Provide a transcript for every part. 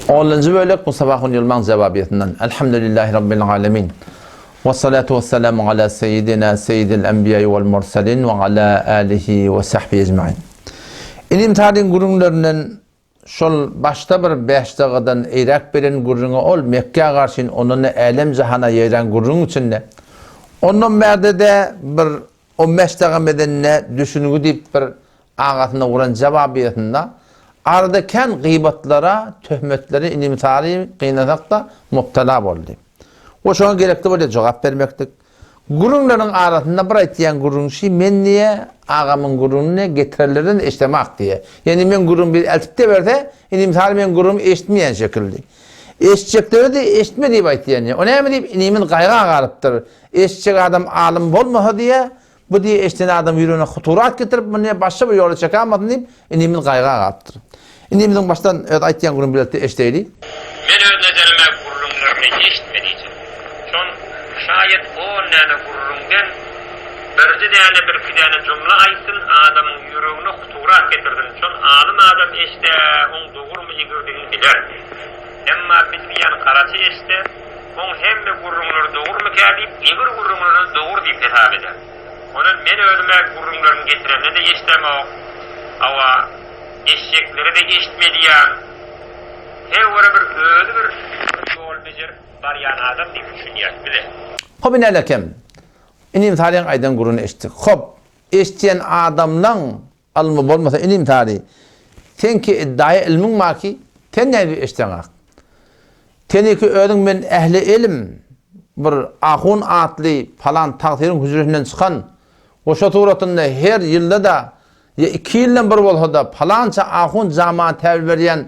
Onunjy bölek Mustafa Ahun Ýylmaň jewabiýetinden. Elhamdülillahi Rabbil alemin. We salatu we selamu ala seýidina seýidil enbiýai wal mursalin we ala alihi we sahbihi ecmain. Inim Taryň gürrüňlerinden şol başda bir bäşdagadan eýräk beren gürrüňi ol Mekgä garşyn ondan-da älem-jahana ýaýran gürrüň içinde. Ondan bärde-de bir On bäş dagam edende düşüngi diýip bir agasyna uran jawabyýetinde arada kän gybatlara, töhmetlere inimsary gynasak-da mubtala boldy. We şoňa gerekli bolýar jogap bermeklik. Gürrüňleriň arasynda bir aýtýan gürrüň şi men diýe agamyň gürrüňini getirenlerden eşdemak diýe. Ýagny meň gürrüňimi bir eltip-de berse, inimsary meň gürrüňimi eşitmeýän şekilli. Eşitjekleri-de eşitme diýip aýtýan diýe. O näme diýip inimiz gaýga galypdyr. Eşitjek adam alym bolmasa diýýär, bu diýýär, eşiden adam ýüregine huturat getirip, muny diýýär, başga bir ýola çekäýmesin diýip, inimiz gaýga galypdyr. Inimiziň başdan öz aýtýan gürrüňini bilelikde eşideýli. Men öz nezerime gürrüňlerini eşitme diýjek. Şon şaýat on däne gürrüňden birji däne birki däne jumla aýtsyn, adamyň ýüregine huturat getirsin. Şon alym adam eşde, oň dogrumy egridigini biler. Emma bilmeýän garaçy eşde, Oň hemme gürrüňleri dogrumy-kä diýip, egri gürrüňlerini dogry diýip hesap eder. Ondan men özüm-ä gürrüňlerimi getirende-de eşdemok. Hawa, eşjeklere-de eşitme diýýän. Her göre bir özi bir bir ýol bejerip barýan adam diýip düşünýäs biz-ä. Hop ine alekem. Inim Salyň aýdan gürrüňini eşitdik. Hop, eşitýän adamlaň ylmy bolmasa inim Sary, seňki iddaýa ylmyň bar ki, sen nädip eşdeňak? Seniki özüň men ähli ilim, bir ahun atly palan tagsyryň hüjresinden çykan we şo suratynda her ýylda-da ýa iki ýyldan bir bolsa-da palança ahun jamana täwil berýän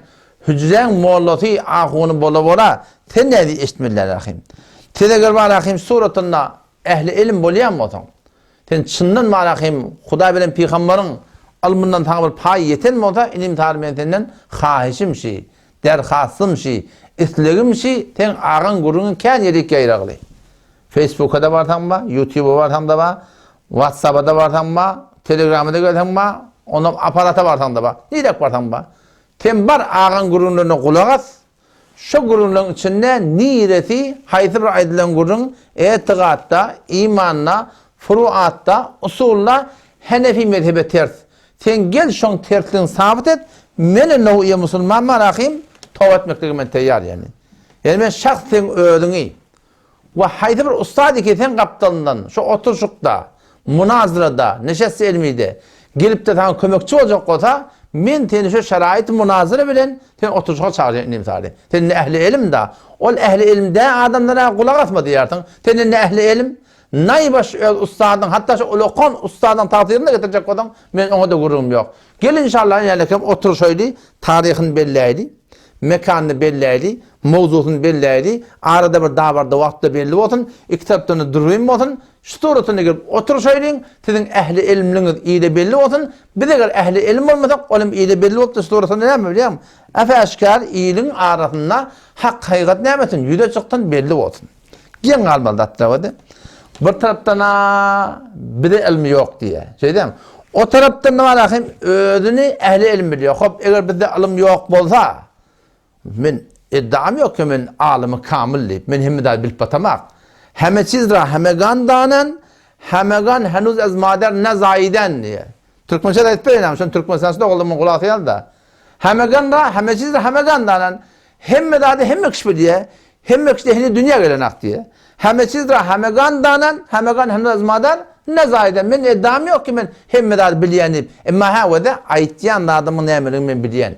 hüjräň mollasy ahuny bola-bola sen nädip eşitmediler ahym? Sen eger bar ahym suratynda ähli ilim bolýan bolsaň, Sen çyndan bar ahym Hudaý bilen pygambaryň ylmyndan saňa bir paý ýeten bolsa, inim Sary men senden hahyşym şi, derhastym şi, islegim şi, seň agaň gürrüňiň kän ýerik ýaýragly. Facebooka-da barsaň ba, Ýutuba barsaň-da ba, Whatsapa-da barsaň ba, Telegrama-da gelseň ba, ondan aparata barsaň-da ba, niräk barsaň ba. Sen bar agaň gürrüňlerine gulak as, Şu gürrüňleriň içinde niresi, haýsy bir aýdylan gürrüň etigatda, imanda, furuatda, usulda Henefi mezhebe ters? Sen gel şoň tersligini sabyt et, meni nowýe musulman bar ahym, toba etmeklige men teýýar ýagny. Ýagny men şahs seň özüňi We haýsy bir ussat iki seň gapdalyndan, şo oturyşykda, munazyrada, neşest-i ilmide, gelip-de saňa kömekçi boljak bolsa, men seni şo şeraýyt-y munazyra bilen seni oturyşyga çagyrýan indi mysaly. Sen indi ähli ilim-da, ol ähli ilim dä adamlara gulak asma diýýärsiň. Sen indi ähli ilim, naýbaş öz ussadyň, hatda şo ulakan ussadyň tagsyryny-da getirjek bolsaň, men oňa-da gürrüňim ýok. Gel inşallah ýänekem oturyşaýly, taryhyny belläýli, mekanyny belläýli, mowzusyny belläýli, arada bir dabarda wagtda belli bolsun, iki tarapdan-da dürbin bolsun, şu suratynda gelip oturyşaýlyň, siziň ähli ilimliňiz ile belli bolsun, biz eger ähli ilim bolmasak, ol hem ile belli bolupdyr, şu suratynda näme bilýäňmi? Äp-äşgär iliň arasynda hak-hakykat näme etsin, ýüze çyksyn, belli bolsun. Geň galmaly zatlar bar-da. Bir tarapdan-a bize ylmy ýok diýýär. Şeýdämi? O tarapdan-da bar ahym özüni ähli ilim bilýär. Hop, eger bizde ylym ýok bolsa, men iddiam ýok ki men alymy kamyl diýip, men hemme zady bilip batamak. Heme çiz ra hemegan danan, hemegan henuz ez mader ne zaiden diýýär. Türkmençe-de aýdyp bereýin, şony Türkmenistanda doguldym, gulak asýan-da. Hemegan ra, heme çiz ra hemegan danan. Hemme zady hemme kişi bilýär. Hemme kişi heniz dünýä gelenak diýýär. Heme çiz ra hemegan danan, hemegan henuz ez mader ne zaiden. Men iddiam ýok ki men hemme zady bilýän diýip. Emma hä wede aýtýan zadymyň nämeligini men bilýän.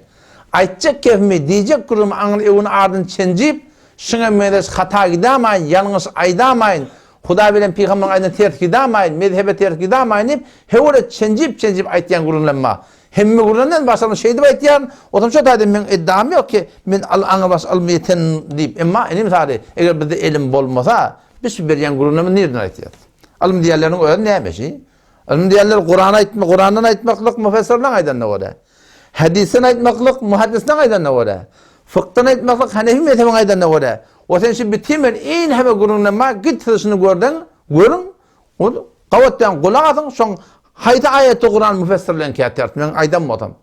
Aýtjak gepimi, diýjek gürrüňimi aňry öwün ardyny çenjip, şuňa meňzeş hata gidamaýyn, ýalňyş aýdamaýyn, Hudaý bilen pygamberiň aýdanyna ters gidamaýyn, mezhebe ters gidamaýyn diýip, höwre çenjip-çenjip aýtýan gürrüňlem bar. Hemme gürrüňden başlap şeýdip aýtýaryn, otam şo taýda meň iddiam ýok ki, men al aňrybaş ylmy ýeten diýip. Emma ine mysaly, eger bizde ilim bolmasa, biz şu berýän gürrüňlerimizi nirden aýtýarys? Ylym diýenleriniň özi näme şi? Ylym diýenler Kuran aýtma, Kurandan aýtmaklyk müfessirleň aýdanyna görä. Hadysdan aýtmaklyk muhaddisleň aýdanyna görä. Fykdan aýtmaklyk Hanefi mezhebiň aýdanyna görä. O sen şu bitimen iň heme gürrüňden bar, git siz şuny gördeň, görüň, ol gabat diýen gulak asyň, şoň haýsy aýaty Kuran müfessirleň kätýär, men aýdan bolsam.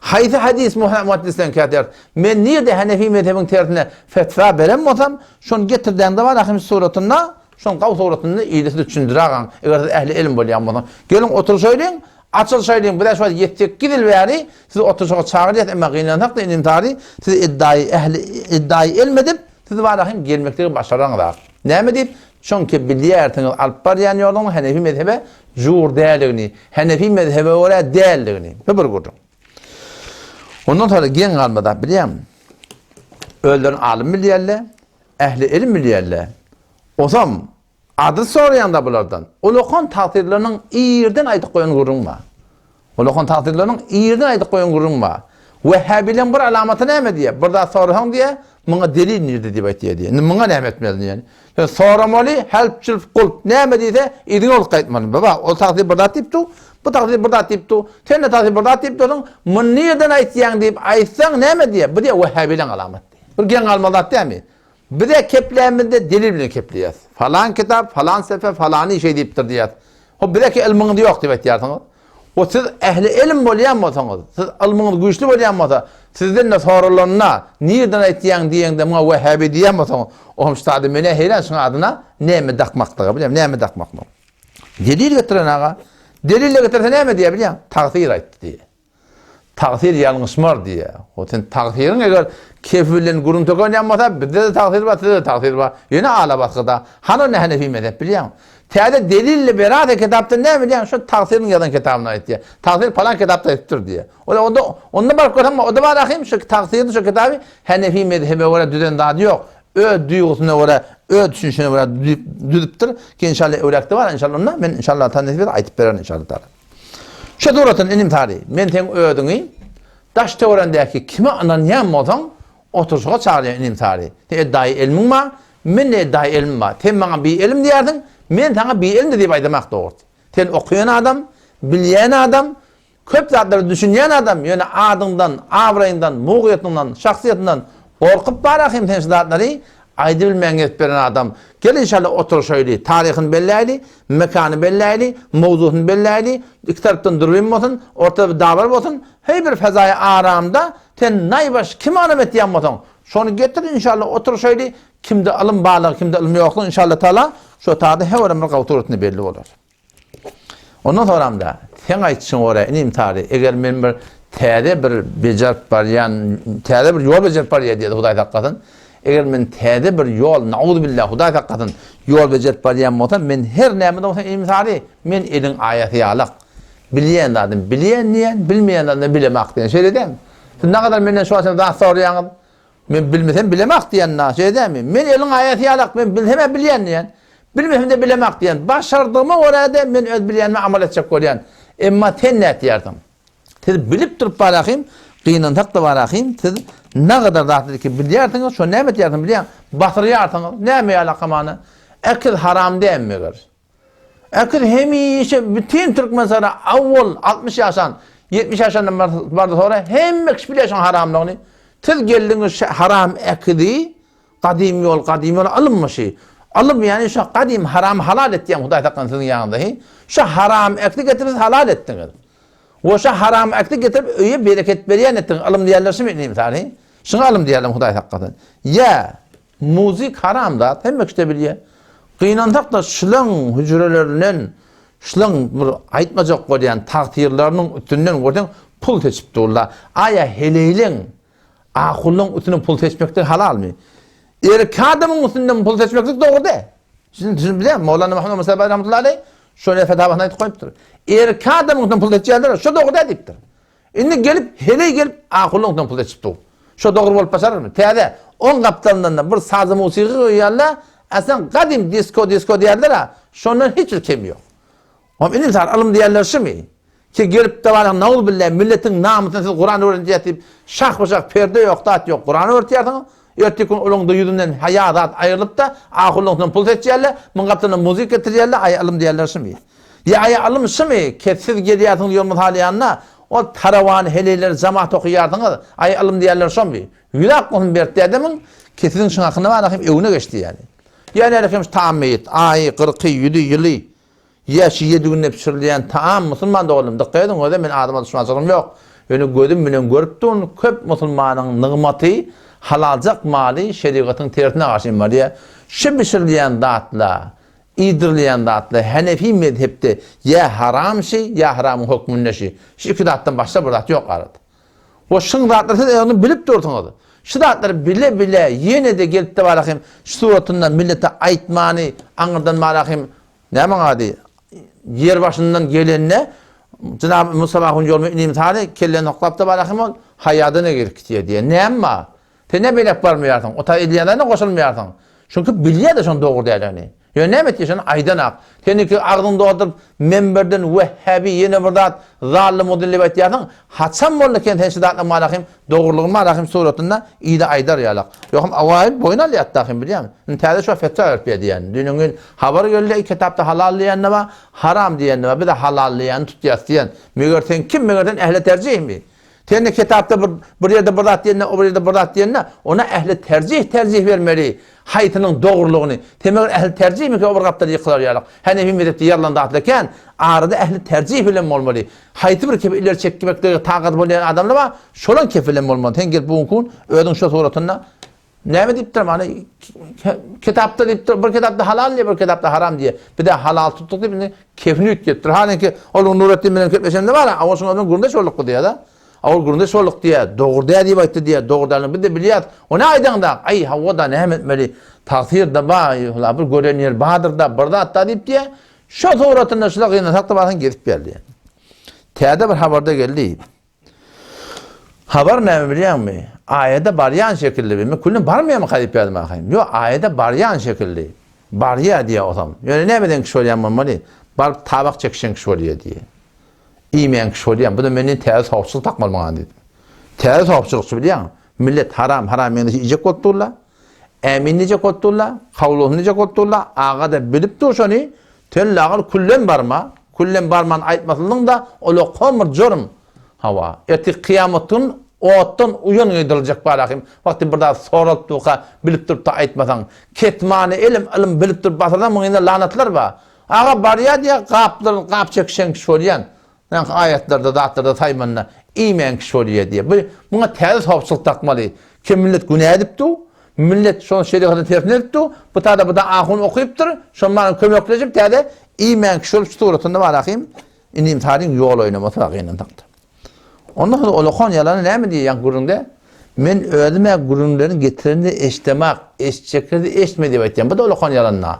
Haýsy hadys muhaddisleňkä ters? Men nirde Hanefi mezhebiň tersine fetwa beren bolsam, şony getirdäňde bar ahim suratynda, şoň gaw suratynda ile size düşündiragaň, eger siz ähli ilim bolýan bolsaň. Geliň oturyşaýlyň, açylyşaýlyň, biz-ä şu wagt ýetsekiz ýyl bäri sizi oturyşyga çagyrýas, emma gynansak-da inim sary, siz iddaýy ähli iddaýy ilm edip, siz bar ahim gelmekligi başaraňyzak. Näme diýip? Çünki bilýärsiňiz alyp barýan ýoluň Hanefi mezhebe jur däldigini, Hanefi mezhebe görä däldigini. Bu bir gürrüň. Ondan sonra geň galma zat bilýäňmi? Özlerini alym bilýärler, ähli ilim bilýärler. Osam adyl soraýaňda bulardan. Ulakan tagtyrlarynyň irden aýdyp goýan gürrüň bar. Ulakan tagtyrlarynyň irden aýdyp goýan gürrüň bar. Wehhäbileň bir alamaty näme diýýär? Bir zat sorasaň diýýär, muňa delil nirde diýip aýtýar diýýär. Indi muňa näme etmeli diýýär. Sen soramaly, hälp-çülp gulp näme diýse, yzyňa bolup gaýtmaly. Baba, ol tagtyr bir zat diýip dur, bu tagtyr bir zat diýip dur. Sen-de tagtyr bir zat diýip dursuň, muny nirden aýtýaň diýip aýtsaň näme diýýär? Bu diýýär wehhäbileň alamaty diýýär. Bir geň galmaly zat dälmi? Bize keplämizde delil bilen kepleýäs. Falan kitap, falan sefe, falany şeý diýipdir diýýäs. Hop bizeki ylmyňyz ýok diýip aýtýarsyňyz. O siz ähli ilim bolýan bolsaňyz, siz ylmyňyz güýçli bolýan bolsa, sizden-de soralanda, nirden aýtýaň diýeňde muňa wehhabi diýýän bolsaňyz, ohm ştady menä heýran şuň adyna näme dakmaklyga bilýän, näme dakmaklyga. Delil getiren aga, delil getirse näme diýýär bilýäň? Tagsyr aýtdy diýýär. Tagsyr ýalňyşmar diýýär. O sen tagsyryň eger kefi bilen gürrüň tökenýän bolsa, bizde-de tagsyr bar, sizde-de tagsyr bar. Ýöne ala basgyda. Hany onda Hanefi mezhep bilýäňmi? Täze delilli berase kitapda näme bilýäň? Şo tagsyryň ýazan kitabynda aýtýar. Tagsyr palan kitapda aýdypdyr diýýär. O onda onda baryp görseň, o-da bar ahym şo tagsyryň şo kitaby Hanefi mezhebe görä düzen zady ýok. Öz duýgusyna görä, öz düşünişine görä düzüpdir. Ki inşallah öwräkde bar, inşallah onda men inşallah taala nesip etse aýdyp bererin inşallah taala. Şu suratyn inim Sary, men seň özüňi daş töwerendäki kime ynanýan bolsaň, oturyşyga çagyrýan inim Sary. Sen eddaýy elmiň bar, men-de eddaýy elmim bar. Sen maňa bi elm diýýärsiň, men saňa bi elmdi diýip aýdamak dogrusy. Sen okaýan adam, bilýän adam, Köp zatlara düşünýän adam, ýöne adyňdan, abraýyňdan, mugyýetiňden, şahsyýetiňden gorkup bar ahym sen şu zatlary aýdybilmän gezip beren adam. Gel inşallah oturyşaýly, taryhyny belläýli, mekany belläýli, mowzusyny belläýli, iki tarapdan dürbin bolsun, ortada bir dabar bolsun, heý bir fezaýy aramda sen naýbaş kime ynam etýän bolsaň, şony getir inşallah oturyşaýly, kimde ylym barlygy, kimde ylym ýoklugy inşallah taala şo taýda hewerem bir gawy suratynda belli bolar. Ondan soramda, seň aýtşyňa görä, inim Sary, eger men bir täze bir bejerip barýan, täze bir ýol bejerip barýan diýdi, Hudaý saklasyn. Eger men täze bir ýol, nauzubilla, Hudaý saklasyn, ýol bejerip barýan bolsam, men her näme-de bolsa, inim Sary, men eliň aýasy ýalak. Bilýän zadym bilýän diýýän, bilmeýän zadym bilemak diýýän. Şeýle dälmi? Siz nagadar menden şu wagt zat soraýaňyz? Men bilmesem bilemak diýen na, şeýle dälmi? Men eliň aýasy ýalak, men bilsem-ä bilýän diýen. Bilmesem-de bilemak diýen. Başardygyma görä-de men öz bilýänime amal etjek bolýan. Emma sen nätýärsiň? Siz bilip durup barahym, gynansak-da barahym, siz nagadar zatlary ki bilýärsiňiz, şony näme etýärsiňiz bilýäňmi? Basyrýarsyňyz. Näme ýalak hamana? Ekiz haram dälmi meger? Öküz hemişe bütin Türkmenistanda awwal 60 ýaşan, 70 ýaşandan barda sonra hemme kişi bilýär şoň haramlygyny. Siz geldiňiz şu haram öküzi gadym ýol, gadym ýol alynmyşy. Alym ýani şu gadym haram halal etýän Hudaý saklasyn siziň ýanyňyzda hi. Şu haram öküzi getirip siz halal etdiňiz. We şu haram öküzi getirip öýe bereket berýän etdiňiz. Alym diýerler şumy indi mysal hi. Şuňa alym diýerler Hudaý saklasyn. Ýa Muzyk haram zat, hemme kişi-de bilýär. Gynansak-da şulaň hüjrelerinden, şulaň bir aýtmajak bolýan tagtyrlarynyň üstünden görseň pul seçip durlar. Aýa heleýleň, ahullaň üstünden pul seçmeklik halalmy? Erkek adamyň üstünden pul seçmeklik dogry däl. Siz düşünip bilýärmi? Mowlana Muhammed Mustafa rahmetullahi aleýh şony fetawasynda aýdyp goýupdyr. Erkek adamyň üstünden pul seçýärler, şo dogry däl diýipdir. Indi gelip, heleý gelip, ahulyňdan pul seçip dur. Şo dogry bolup başararmy? Täze, oň gapdalyndan-da bir sazy musygy goýýarlar, aslynda gadym disko disko diýerler-ä, şondan hiç bir kemi ýok. Hom indi mysal ylym diýerler şumy? Ki gelip-de barýan nauzubilla milletiň namysyna siz Kuran öwredýäs diýip, şah-bu-şah perde ýok, zat ýok, Kuran öwretýärsiňiz. Erteki gün olaňda ýüzünden haýa zat aýrylyp-da, ahulyňdan pul seçýärler, muň gapdalyndan muzyk getirýärler, aý ylym diýerler şumy? Ýa aý ylym şumy? Kessiz gelýärsiňiz ýol mysal ýanyna, ol tarawan heleýleri jamaat okaýarsyňyz, aý ylym diýerler şomy? Ýüz akmasyn Berk dädemiň, kesiziň şuň hakynda bar ahym öwüne geçdi ýaly. Ýa näle hem şu taam meýit, aýy, gyrky, ýüzi, ýyly. Ýa şu ýedi günde bişirilýän taam musulman doganlarym dykgat ediň öze men adama duşmançylygym ýok. Ýöne gözüm bilen görüp durun, köp musulmanyň nygmaty, halaljak maly şerigatyň tersine garşy barýar. Şu bişirilýän zatla, iýdirilýän zatla henefi mezhepde ýa haram şi, ýa haramyň hökmünde şi. Şu iki zatdan başga bir zat ýok arada. We şuň zatlary siz özüňiz bilip dursuňyz. Şu zatlary bile-bile ýene-de gelip-de barahym şu suratynda millete aýtmany aňyrdan barahym näme ady ýer başyndan gelende jenap Mustafa ahun ýoluma inim sary kelleni oklap-da barahym ol haýadyna girip gitýär diýýär. Näme bar? Sen näme beýläk barmaýarsyň? O taý edilýänlerine goşulmaýarsyň. Çünki bilýär-de şonuň dogry däldigini. Ýöne näme etýär şony aýdanak. Seniňki agzyňy dolduryp menberden wehhabi ýene bir zat zally mudilli diýip aýtýarsyň. Haçan boldy eken sen şu zatlaryň malahym dogrulygyny malahym suratynda ile aýdar ýalak. Ýogsam awaýyl boýun alýardy dahym bilýäňmi. Indi täze şu fetwa berip berdi ýani. Düýn öňňin habar geldi iki etapda halal diýende bar, haram diýende bar. Biz-de halal diýeni tutýas diýen. Meger sen kim meger sen ähli terjihmi? Sen-de kitapda bir, bir ýerde bir zat diýende, o bir ýerde bir zat diýende, ona ähli terjih terjih bermeli, haýsynyň dogrulygyny. Sen meger ähli terjihmikä o bir gapdal ýykylar ýalyk. Henefi mezhepde ýazylan zatlar kän, arada ähli terjih bilen bolmaly. Haýsy bir kepi ileri çekmeklige tagaty bolýan adamlar bar, şolaň kepi bilen bolmaly. Sen gelip bu günki gün özüň şo suratynda näme diýipdir, mana kitapda diýipdir, bir kitapda halal diýýär, bir kitapda haram diýýär. Biz-de halal tutduk diýip indi Kefini üýtgetdir. Halinki ol Nuretdin bilen gepleşende bar, a ol şuňa bilen gürrüňdeş bolduk diýýär-de. A ol gürrüňdeş bolduk diýýär. Dogry däl diýip aýtdy diýýär. Dogry dälini biz-de bilýäris. Ony aýdaňda, aý, hawa-da, näme etmeli? Tagsyr-da bar, hula bir gören ýer bardyr-da, bir zat-da diýip diýýär. Şo suratynda şular gynansak-da barsaň gezip geldi. Täze bir habar-da geldi. Habar näme bilýäňmi? Aýada barýan şekilli. Men külüne barmaýarmyka diýip ýazdym ahyryn. Ýok, aýada barýan şekilli. Barýar diýýär osam. Ýöne näme eden kişi bolýan bolmaly? Baryp tabak çekişen kişi bolýar diýýär. Iýmeýän kişi bolýar. Bu-da menden täze sowapçylyk tapmaly maňa diýdim. Täze sowapçylykçy bilýäňmi? Millet haram, haram meňzeş iýjek bolup durlar. Ämin diýjek bolup durlar, kabul bolsun diýjek bolup durlar. Aga-da bilip dur şony. Sen lagyr küllen barma, küllen barman aýtmasylyň-da, ol okan bir jurm. Hawa, ertir kyýamat gün otdan uýan geýdiriljek bar ahym. Wagty bir zat soralyp durka, bilip durup-da aýtmasaň. Ketmany ilim, ylym bilip durup basyrsaň, muň yzynda lanatlar bar. Aga barýar diýýär, gaplar, gap çekişen kişi bolýan. Ýaňky aýatlarda, zatlarda saýmanda, iýmeýän kişi bolýar diýýär. Bu, muňa täze sopçylyk dakmaly. Kim millet günä edip dur, millet şony şerigatyň tersine edip dur, bu tada bu-da ahun okypdyr, şon maňa kömekleşip täze iýmeýän kişi bolup şu suratynda bar ahym, inim saryň ýol oýnamasy bar gynansak-da. Ondan soň ol okan ýalany näme diýýär ýaňky gürrüňde? Men özüm-ä gürrüňlerini getirende eşdemak, eşitjekleri eşitme diýip aýtýan. Bu-da ol okan ýalanda.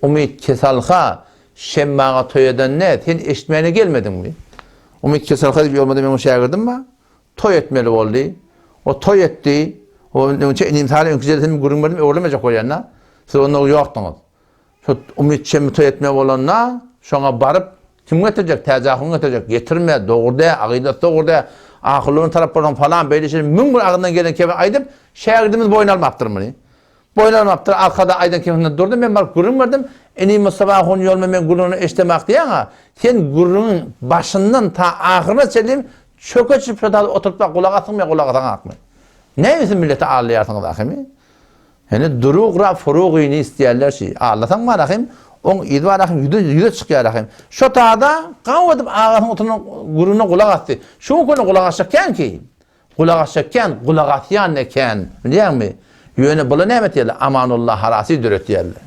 Umyt kesalha, Şemmaga toý edende sen eşitmäne gelmediňmi? Umyt keselha diýip ýolmada meň bir şägirdim bar. Toý etmeli boldy. O toý etdi. O öňçe inim sary öňki jelsede men gürrüň berdim, öwrülemejek bolýan-da. Siz onda ýokduňyz. Şo Umyt şemmi toý etmeli bolanda, şoňa baryp kim getirjek? Täji ahun getirjek. Getirme, dogry dä, agydasy dogry dä. Ahunlaryň tarap bolsaň falan beýle şeýle 1001 agzyndan gelen kebi aýdyp, şägirdimiz boýun almapdyr muny. Boýun almapdyr, arkada aýdan kemsinde durdy, men baryp gürrüň berdim, Inim Mustafa ahun ýoluma men gürrüňini eşdemak diýýäň-a, sen gürrüňiň başyndan ta ahyryna çenli çöke çykyp şo taýda oturyp bak gulak asdyňmy ýa gulak asaňakmy? Näme üçin milleti aldaýarsyňyz ahymy? Ýöne durugra furugyny isleýärler şi. Aldasaň bar ahym, oň yzy bar ahym ýüze ýüze çykýar ahym. Şo taýda gaw edip agasynyň oturan gürrüňine gulak asdy. Şu günki gulak asjak kän ki. Gulak asjak kän, gulak asýan ne kän, bilýäňmi? Ýöne bular näme etýärler? Amanulla Harasy döretýärler.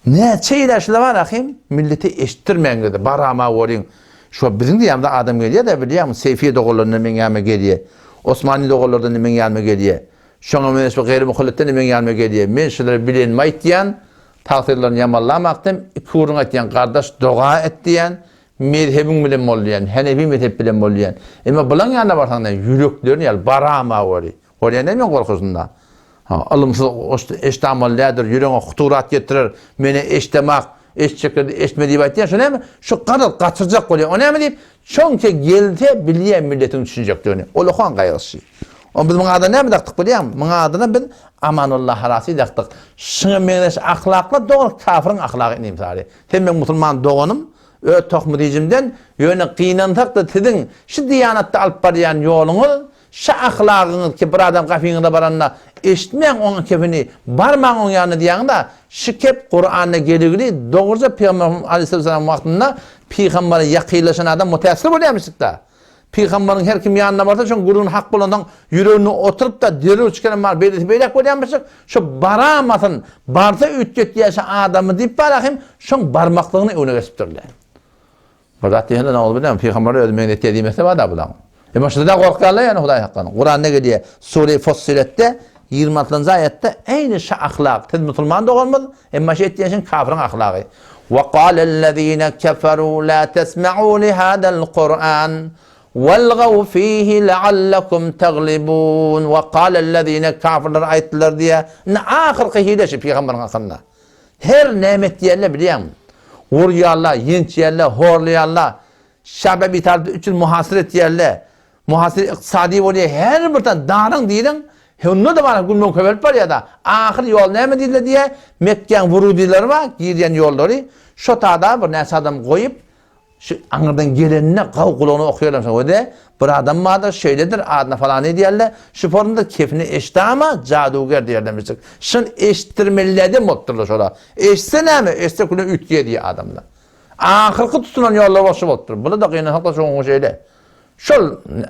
Näçe ýyl şular bar ahym, millete eşitdirmäň dedi. Barama görüň. Şo biziň diýýämize adam gelýär-de, bilýäňmi? Seýfiýe doganlaryndan meň ýanyma gelýär. Osmani doganlardan meň ýanyma gelýär. Şoňa meňzeş bir gaýry muhalletden meň ýanyma gelýär. Men şulary bilenimi aýtýan, tagsyrlaryny ýamanlamakdym, iki gürrüň aýtýan, gardaş doga et diýýän, Mezhebiň bilen bol diýen, Henefi mezhep bilen bol diýen. Emma bulaň ýanyna barsaň näme, ýüreklerini ýaly barama weli. Görýän dälmi meň gorkusynda? Ha, ylymsyz eşdamaly däldir, ýüregiňe huturat getirer, meni eşdemak, eşitjekler eşitme diýip aýtýan, şo näme? Şu garaz gaçyrjak bolýar. O näme diýip? Çonki gelse bilýär milletiň düşünjekdigini. Ol okan gaýgysy. O biz muňa adyna näme dakdyk bilýäňmi? Muňa adyna biz Amanullah Harasy dakdyk. Şuňa meňzeş ahlaklar dogry kafiriň ahlagy inim sary. Sen meň musulman doganym, öz tohmy-dijimden, ýöne gynansak-da siziň şu diýanatda alyp barýan ýoluňyz, şu ahlagyňyz ki bir adam gapyňyza baranda eşitmäň oň kepini, barmaň oň ýanyna diýýäňiz-a, şu kep Kuranda geligli dogruja Pygamberimiz aleýhissalam wagtynda pygambere ýakynlaşan adam mutässir bolýarmyşdyk-da. Pygambaryň her kim ýanyna barsa şoň gürrüňi hak bolansoň ýüreginde oturyp-da derrew çykaran bar beýlesi beýläk bolýanmyşyk, şo baramasyn, barsa üýtgetýär şo adamy diýip bar ahym şoň barmaklygyny öňüne geçipdirler. Bir zat diýende nauzubilla pygamber özi meňzetýär diýmese bar-da bulaň. Emma şunda-da gorkýarlar ýöne Hudaý hakdan. Kuranda gelýär, Sure Fussiletde 26-njy aýatda eýni şu ahlak. Siz musulman doganymyz, emma şu etýän işiň kafiriň ahlagy. Wa qalellezine keferu la tesma'u li hadal Kur'an walgaw fihi la'allakum taglibun. Wa qalellezine kafirler aýtdylar diýýär. Indi ahyrky hile şu pygamberiň hakynda. Her näme etýärler bilýäňmi? Urýarlar, ýençýärler, horlaýarlar. Şabe Bitalypda üç ýyl muhasyr etýärler. Muhasyr ykdysady bolýar. Her bir tan daryň diýdiň, onda-da bar gün-gün köpelip barýar-da. Ahyr ýol näme diýdiler diýýär, Mekgäň wurudyleri bar, girýän ýollary. Şo tada bir näçe adam goýup, Şu aňyrdan gelenine gaw gulagyna okýarlar şo wede bir adam bardyr şeýledir adyna falany diýerler şu forumda kefini eşdi ama jaduger diýerlermişik şun eşitdirmelidem bolupdyrlar şola eşitse näme eşitse küle üýtgeýär diýýär adamlar ahyrky tutunan ýollar bolşy bolupdyr bular da gynansak-da şoňa şeýle şol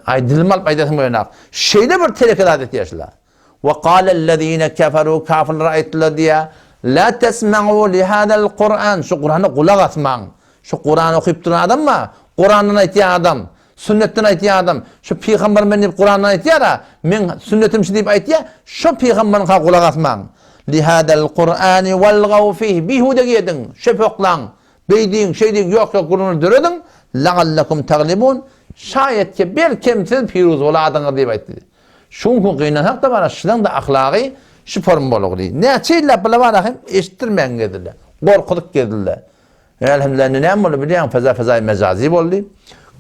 aý dilimi alyp aýdasym gelenok şeýle bir teleke zat etýär şular Ve kâlellezîne keferû kafirler aýtdylar diýýär, Lâ tesme'û lihâzel Kur'an şu Kur'ana gulak asmaň. Şu Kur'any okyp duran adam bar, Kur'andan aýtýan adam, sünnetden aýtýan adam, şu pygamber men diýip Kur'andan aýtýar-a, meň sünnetim şu diýip aýtýar, şo pygamberiňka gulak asmaň. Lihâzel Kur'ani welgaw fih bihude ediň, şöp oklaň, beýdiň, şeýdiň, ýok ýok gürrüňler dörediň, la'allakum taglibun, şaýat ki belkem siz piruz boladyňyz diýip aýtdy. Şu günki gynansak-da bar, şulaň-da ahlagy şu form bolugdy. Näçe ýyllap bula bar hem eşitdirmän gezdiler. Gorkuzyp gezdiler. Elhamdülillah indi näme boldy bilýäňmi? Feza fezaý mejazi boldy.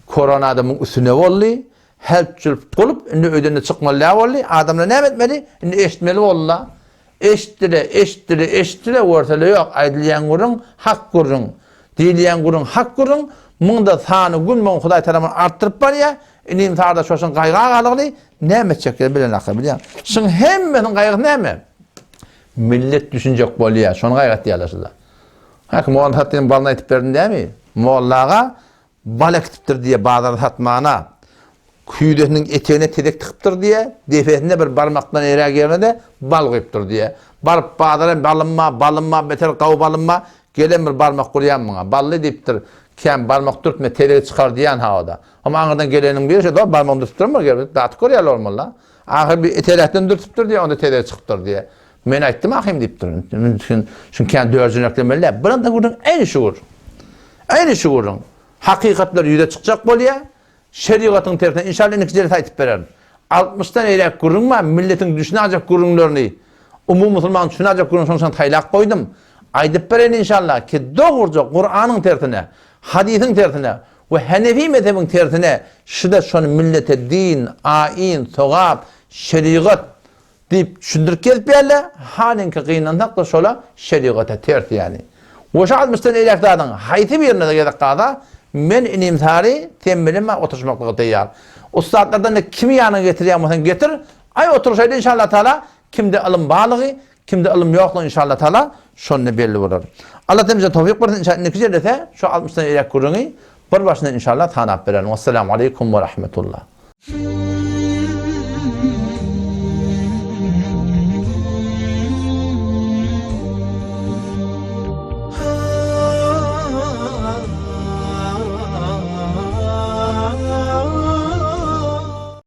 Korona da muň üstüne boldy. Help-jülp bolup indi öýden-de çykmaly däl boldy. Adamlar näme etmeli? Indi eşitmeli boldular. Eşitdile, eşitdile, eşitdile, görsele ýok, aýdylýan gürrüň hak gürrüň. Diýilýän gürrüň hak gürrüň, muň-da sany gün-gün Hudaý tarapyndan artdyryp barýar. Inim sada şoşuň gaýga galygly, näme etjekleri bilenaklar bilýän. Şuň hemmesiniň gaýgysy näme? Millet düşünjek bolýar, şony gaýgy etýärler şular. Häki molla satýan balyny aýtyp berdim dämi? Mollaga Bal ekipdir diýe bazarda satmana, küýzesiniň etegine tezek tykypdyr diýe, depesinde bir barmakdan eräk ýerine-de bal guýupdyr diýe. Baryp bazara balym bar, balym bar, beter gawy balym bar, gelen bir barmak urýan muňa. Bally diýipdir, kän barmak dürtme, tezegi çykar diýen ha o-da. Hom aňyrdan geleniň biri şo dogry barmagyny dürtüp duranmyr, gelip datyp görýärler bolmaly-da. Ahyry bir eteräkden dürtüpdir diýe, onda tezegi çykypdyr diýe. Men aýtdym ahym diýipdir. Şuny kän dörjeneklemeli däl. Birinji gürrüň eýni şu gürrüň. Eýni şu gürrüň. Hakykatlar ýüze çykjak bolýar. Şerigatyň tersine inşallah indiki jelse aýtyp bererin. Altmyşdan eýläk gürrüň bar, milletiň düşünajak gürrüňlerini, umumy musulmanyň düşünajak gürrüňini şonuň üçin saýlap goýdum. Aýdyp bereýin inşallah ki dogruja Kuranyň tersine, hadysyň tersine we Hanefi mezhebiň tersine şuda şony millete din, aýyn, sogap, şerigat Diýip düşündirip gezip ýärler, halyňky gynansak-da şola şerigata ters ýaly. Goşa altmyşdan eýläk zadyň haýsy birine-de gezek galsa, men inim Sary, sen bilen men oturyşmaklyga taýýar. Ussatlardan-da kimi ýanyňa getirýän bolsaň getir, aý oturyşaýly inşallatala, kimde ylym barlygy, kimde ylym ýoklugy inşallatala şonda belli bolar. Allah hemmämize towfyk bersin inşallah indiki jellese şu altmyşdan eýläk gürrüňi bir başyndan inşallah sanap bererin. Wessalamu aleýkum we rahmetullah.